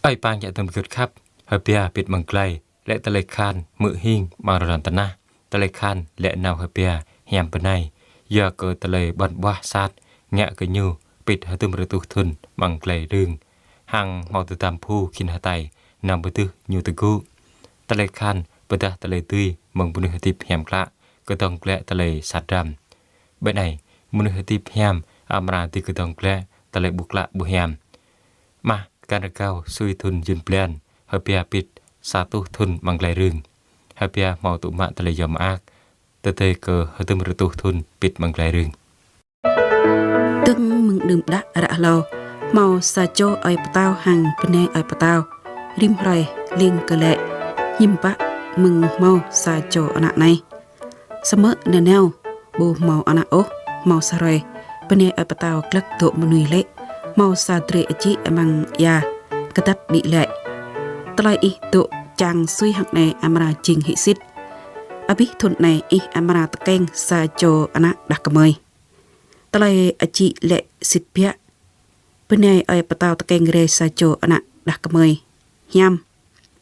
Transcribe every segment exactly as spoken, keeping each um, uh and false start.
Ơi pang jak tơm gơt khăp, H'Bia pĭt amăng glai, lĕ tơlơi khan hmư̆ hing amăng rơran tơnah. Tơlơi khan lĕ nao H'Bia hiam bơnai, yua kơ tơlơi ƀuăn ƀuah sat ngă kơ ñu pĭt hơdôm rơtuh thŭn amăng glai rưng. Hăng hmâo tơdăm phu khĭn hơtai nao pơdưh ñu tơgŭ. Tơlơi khan pơdah tơlơi dưi mơ̆ng mơnuih hơdip hiam klă, kơdŏng glaĭ tơlơi sat răm. Bơnai, mơnuih hơdip hiam amra dưi kơdŏng glaĭ tơlơi ƀu klă ƀu hiam. Mah, găn rơgao sui thŭn yŭn blan, H'Bia pĭt sa rơtuh thŭn amăng glai rưng. H'Bia hmâo tŭ mă tơlơi yom mơak, tơdơi kơ hơdôm rơtuh thŭn pĭt amăng glai rưng. Dơ̆ng mơ̆ng đưm đă ră hlâo, hmâo sa čô ơi pơtao hăng bơnai ơi pơtao rĭm hrơi lêng kơ lĕ, hiư̆m pă mơ̆ng hmâo sa čô ană anai. Samơ̆ nanao ƀu hmâo ană ôh. Hmâo sa hrơi, bơnai ơi pơtao glăk dŏ mơnuih lĕ, hmâo sa drơi ajĭ amăng ia kơdăt đĭ lĕ: Tơlơi ih dŏ čang sui hăng anai amra jing hĭ sĭt. Abih thŭn anai ih amra tơkeng sa čô ană đah kơmơi. Tơlơi ajĭ lĕ sĭt biă. Bơnai ơi pơtao tơkeng rai sa čô ană đah kơmơi hiam,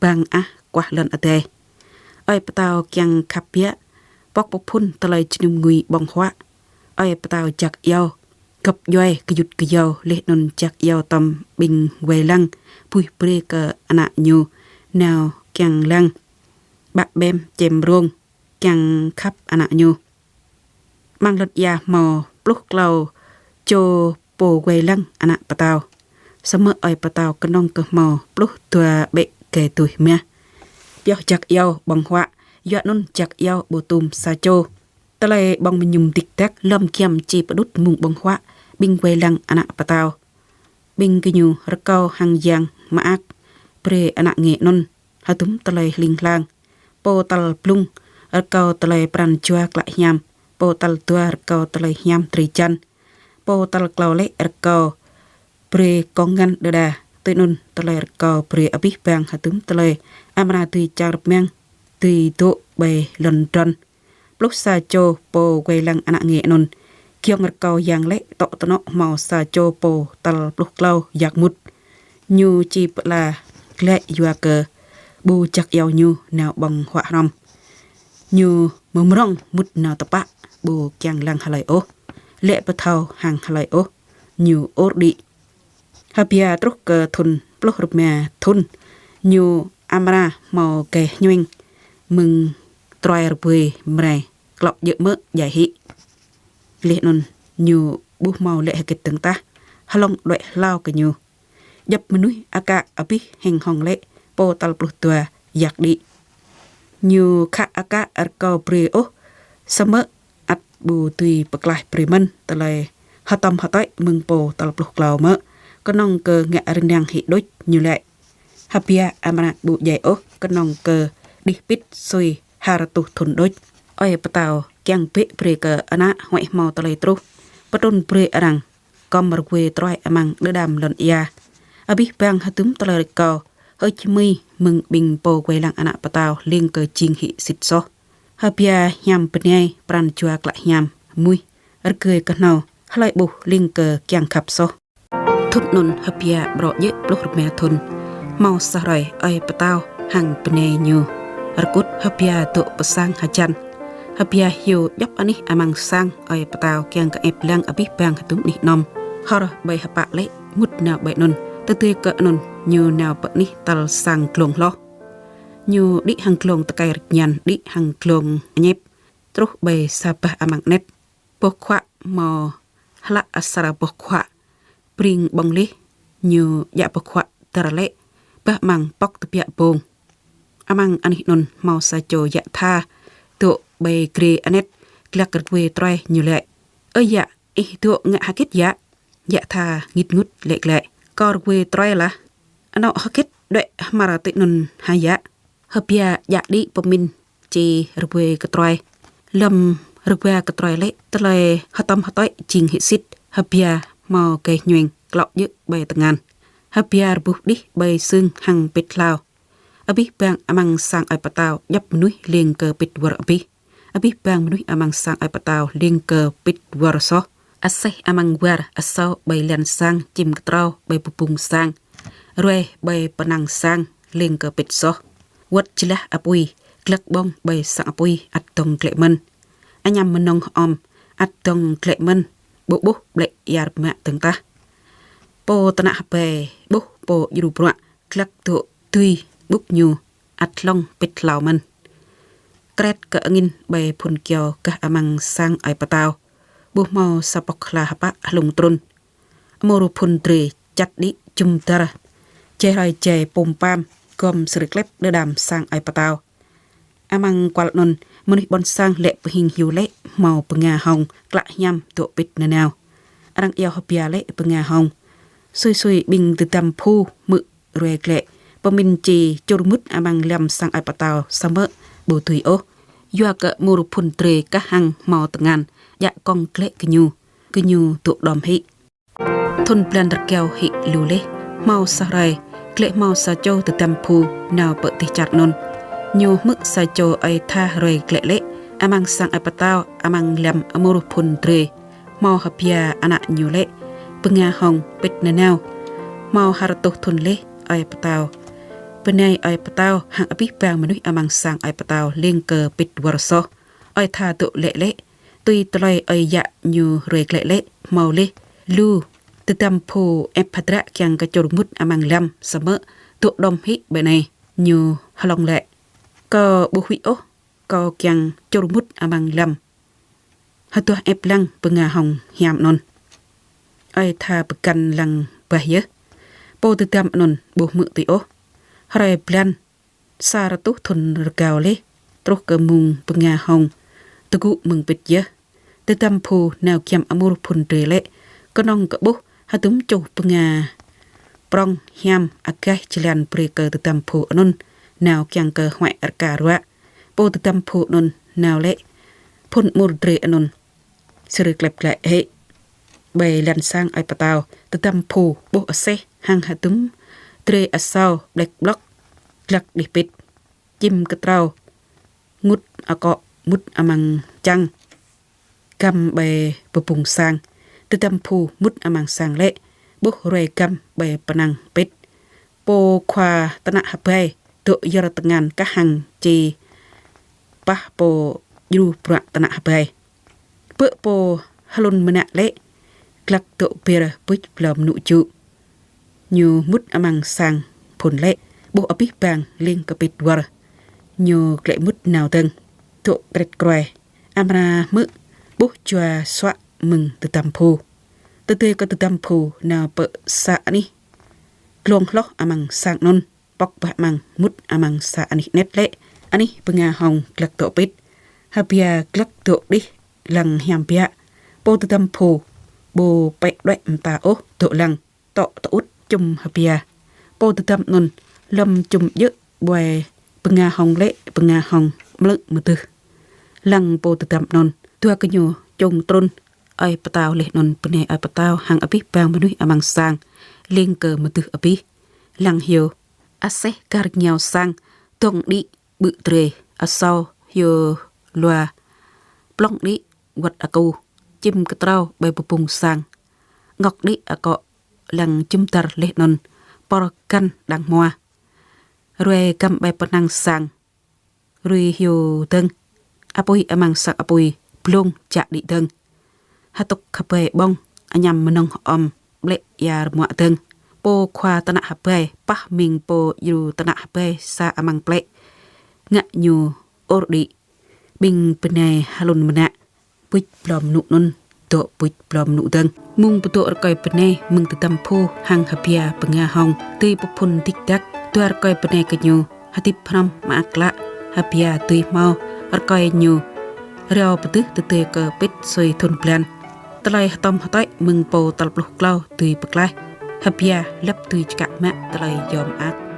bang ah kuah lŏn adai. Ơi pơtao kiăng khăp biă, pŏk pơphŭn tơlơi jơnum ngui ƀơ̆ng huă. Ơi pơtao jak iâu, gŏp djuai gơyut gơyâo, laih anŭn jak iâu tơm ƀing wai lăng buih brơi kơ ană ñu nao kiăng lăng, ƀă ƀem čem rông kiăng khăp ană ñu. Amăng lŏn ia hmâo pluh klâo čô pô wai lăng ană pơtao. Samơ̆ ơi pơtao kơnơ̆ng kơ hmâo pluh dua ƀĕ gai tuih mah. Pioh jak iâu ƀơ̆ng huă, yua anŭn jak iâu ƀu tŭm sa čô. Tơlơi ƀơ̆ng mơñum dik dak lŏm giăm či pơđŭt mông ƀơ̆ng huă ƀing wai lăng ană pơtao. Ƀing gơñu rơkâo hăng yang mơak brơi ană nge anŭn hơdôm tơlơi hling hlang. Pô tal blung rơkâo tơlơi pran jua klă hiam, pô tal dua rơkâo tơlơi hiam drơi jăn, pô tal klâo lĕ rơkâo brơi kông ngăn đơđa. Tui anŭn tơlơi rơkâo brơi abih bang hơdôm tơlơi amra dưi čang rơmang, dưi dŏ ƀơi lŏn drŏn. Pluh sa čô pô wai lăng ană nge anŭn giŏng rơkâo yang lĕ, tŏ tơnŏ hmâo sa čô pô tal pluh klâo yak mŭt. Ñu či pơala glaĭ yua kơ ƀu jak iâu ñu nao ƀơ̆ng huă hrŏm. Ñu mơmrŏng mŭt nao tơpă, ƀu kiăng lăng hlơi ôh, lĕ pơthâo hăng hlơi ôh, ñu ôr đĭ. H'Bia truh kơ thŭn pluh rơma thŭn, ñu amra hmâo gai hñueng mơ̆ng troi rơbơi mrai, klŏ djơ̆ mơ̆ djai hĭ. Laih anŭn ñu ƀu hmâo lĕ hơget dơ̆ng tah, hlŏng đuaĭ hlao kơ ñu. Djŏp mơnuih aka abih heng hong lĕ, pô tal pluh dua yak đĭ. Ñu khă aka rơkâo brơi ôh, samơ̆ ăt ƀu dưi pơklaih brơi mơ̆n tơlơi hơtŏm hơtơi mơ̆ng pô tal pluh klâo mơ̆, kơnơ̆ng kơ ngă rơnang hĭ đôč ñu lĕ. H'Bia amra ƀu djai ôh, kơnơ̆ng kơ đih pĭt sui ha rơtuh thŭn đôč. Ơi pơtao kiăng bĕ brơi kơ ană huăi hmâo tơlơi truh, pơtrŭn brơi arăng kŏm rơwe troi amăng đơđam lŏn ia. Abih bang hơdôm tơlơi rơkâo, hơč hmưi mơ̆ng ƀing pô wai lăng ană pơtao lêng kơ jing hĭ sĭt soh. H'Bia hiam bơnai, pran jua klă hiam, muih, rơgơi kơhnâo, hlơi ƀuh lêng kơ kiăng khăp soh. Thŭn anŭn H'Bia ƀrô djơ̆ pluh rơma thŭn. Hmâo sa hrơi ơi pơtao hăng bơnai ñu rơkŭt, H'Bia dŏ pơ sang hơjăn. H'Bia hyu djŏp anih amăng sang ơi pơtao kiăng kơ ĕp lăng abih bang hơdôm anih anom. Hor ƀơi hơpă lĕ mŭt nao ƀơi anŭn, tơdơi kơ anŭn ñu nao pơ anih tal sang glông hloh. Ñu đĭ hăng glông tơkai rơñan, đĭ hăng glông añĕp, truh ƀơi sa bah amăng anet. Boh khuă hmâo hlă asar boh khuă, bring ƀơ̆ng lih. Ñu djă boh khuă dar lĕ, bah amăng pŏk tơbiă bông. Amăng anih anŭn hmâo sa čô yă tha dŏ ƀơi grê anet, glăk rơwe troi. Ñu lĕ: Ơ yă, ih dŏ ngă hơget yă? Yă tha ngit ngut lĕ glaĭ: Kâo rơwe troi lah. Anŏ hơget đuaĭ hmar tui anŭn hă yă? H'Bia djă đĭ pơmĭn či rơwe kơ troi. Lơ̆m rơwe kơ troi lĕ, tơlơi hơtŏm hơtơi jing hĭ sĭt. H'Bia hmâo gai hñueng klŏ djơ̆ ƀơi tơngan. H'Bia rơbuh đih ƀơi sưng hăng pĭt hlao. Abih bang amăng sang ơi pơtao djŏp mơnuih lêng kơ pĭt wơr abih. Abih bang mơnuih amăng sang ơi pơtao lêng kơ pĭt wơr soh. Aseh amăng war asâo ƀơi lan sang, čim kơtrâo ƀơi bơbŭng sang. ruai ƀơi pơnăng sang lêng kơ pĭt soh. Wơ̆t jơlah apui, glăk ƀơ̆ng ƀơi sang apui ăt dŏng glĕ mơ̆n. Añăm mơnơ̆ng hơom ăt dŏng glĕ mơ̆n, ƀu ƀuh ƀlĕ ia rơmă dơ̆ng tah. Pô tơnă hơbai ƀuh pô djru bruă glăk dŏ dưi ƀŭk ñu ăt hlŏng pĭt hlao mơ̆n. Kret kơ angin ƀơi phŭn kyâo gah amăng sang ơi pơtao, ƀu hmâo sa pŏk hla hơpă hlung trŭn. Amur phŭn drơi čăt đĭ jum dar, jai hrơi jai pôm pam, gom srư̆ klep đơđam sang ơi pơtao. Amăng kual anŭn, mơnuih ƀôn sang lĕ pơhing hyu lĕ hmâo bơnga hông klă hiam dŏ pĭt nanao. Arăng iâu hơbia lĕ bơnga hông. Sui sui ƀing tơdăm phu hmư̆ ruai glĕ, pơmĭn či čur mŭt amăng lăm sang ơi pơtao samơ̆ ƀu dưi ôh. Yua kơ amur phŭn drơi kah hăng hmâo tơngan djă kŏng glĕ gơñu, gơñu dŏ đom hĭ. Thŭn blan rơgao hĭ lu laih, hmâo sa hrơi, glĕ hmâo sa čô tơdăm phu nao pơ dêh čar anŭn. Ñu hmư̆ sa čô ơi tha ruai glĕ lĕ, amăng sang ơi pơtao, amăng lăm amur phŭn drơi, hmâo hơbia ană ñu lĕ bơnga hông pĭt nanao. Hmâo ha rơtuh thŭn laih ơi pơtao. Bơnai ơi pơtao hăng abih bang mơnuih amăng sang ơi pơtao lêng kơ pĭt wơr soh. Ơi tha dŏ lĕ lĕ, tui tơlơi ơi yă ñu ruai glĕ lĕ, hmâo laih lu tơdăm phu ĕp hơdră kiăng kơ čur mŭt amăng lăm, samơ̆ dŏ đom hĭ ƀơi anai. Ñu hlŏng lĕ: Kâo ƀu huĭ ôh, kâo kiăng čur mŭt amăng lăm. Hơduah ĕp lăng bơnga hông hiam anŭn. Ơi tha pơgăn lăng bah yơh. Pô tơdăm anŭn ƀu hmư̆ tui ôh. Hrơi blan sa rơtuh thŭn rơgao laih, truh kơ mông bơnga hông tơgŭ mơ̆ng pĭt yơh. Tơdăm phu nao giăm amur phŭn drơi lĕ, kơnơ̆ng kơ ƀuh hơdôm čuh bơnga prŏng hiam agaih jơlan brơi kơ tơdăm phu anŭn nao kiăng kơ huăi rơka ruă. Pô tơdăm phu anŭn nao lĕ phŭn amur drơi anŭn srư̆ klep glĕ hĭ. Ƀơi lăn sang ơi pơtao, tơdăm phu ƀuh aseh hăng hơdôm drơi asâo ƀlĕk ƀlŏk glăk đih pĭt. Čim kơtrâo ngŭt akŏ mŭt amăng čang găm ƀơi bơbŭng sang. Tơdăm phu mŭt amăng sang lĕ, ƀuh ruai găm ƀơi pơnăng pĭt. Pô khua tơnă hơbai dŏ yơr tơngan kah hăng či pah pô djru bruă tơnă hơbai. Bơ pô hlŭn mơnă lĕ, glăk dŏ ber buč blâo mơnŭ jŭ. Ñu mŭt amăng sang phŭn lĕ, ƀuh abih bang lêng kơ pĭt wơr. Ñu glĕ mŭt nao dơ̆ng, dŏ kret kruai. Amra hmư̆ ƀuh jua suă mơ̆ng tơdăm phu. Tơdơi kơ tơdăm phu nao pơ sa anih glông hloh amăng sang anŭn, pŏk bah amăng mŭt amăng sa anih anet lĕ, anih bơnga hông glăk dŏ pĭt. Hơbia glăk dŏ đih lăng hiam biă. Pô tơdăm phu ƀu pĕ đuaĭ mơta ôh, dŏ lăng tŏ tơŭt čum hơbia. Pô tơdăm anŭn lơ̆m čum djơ̆ ƀuai bơnga hông lĕ, bơnga hông mlư̆ mơdưh. Lăng pô tơdăm anŭn, dua gơñu čông trŭn ơi pơtao laih anŭn bơnai ơi pơtao hăng abih bang mơnuih amăng sang lêng kơ mơdưh abih. Lăng hyu, aseh kar rơngiao sang, dŏng đĭ ƀư̆ drơi, asâo hyu lua, plŏng đĭ wơ̆t akŭ, čim kơtrâo ƀơi bơbŭng sang, ngŏk đĭ akŏ lăng jum dar laih anŭn pơr găn đang hmua. Ruai găm ƀơi pơnăng sang, rui hyu dơ̆ng. Apui amăng sang apui blông čă đĭ dơ̆ng. Hơtŭk hơbai ƀơ̆ng, añăm mơnơ̆ng hơom ƀlĕ ia rơmuă dơ̆ng. Pô khua tơnă hơbai pah ming pô djru tơnă hơbai sa amăng plĕ, ngă ñu ôr đĭ. Ƀing bơnai hlŭn mơnă buč blâo mơnŭ anŭn dŏ buč blâo mơnŭ dơ̆ng. Mông pơdŏ rơkơi bơnai mơ̆ng tơdăm phu hăng hơbia bơnga hông dưi pơphŭn dik dak. Dua rơkơi bơnai gơñu hơdip hrŏm mơak klă, hơbia dưi hmâo rơkơi ñu rao pơdưh tơdơi kơ pĭt sui thŭn blan. Tơlơi hơtŏm hơtơi mơ̆ng pô tal pluh klâo dưi pơklaih, hơbia lăp dưi čơkă mă tơlơi yom mơak.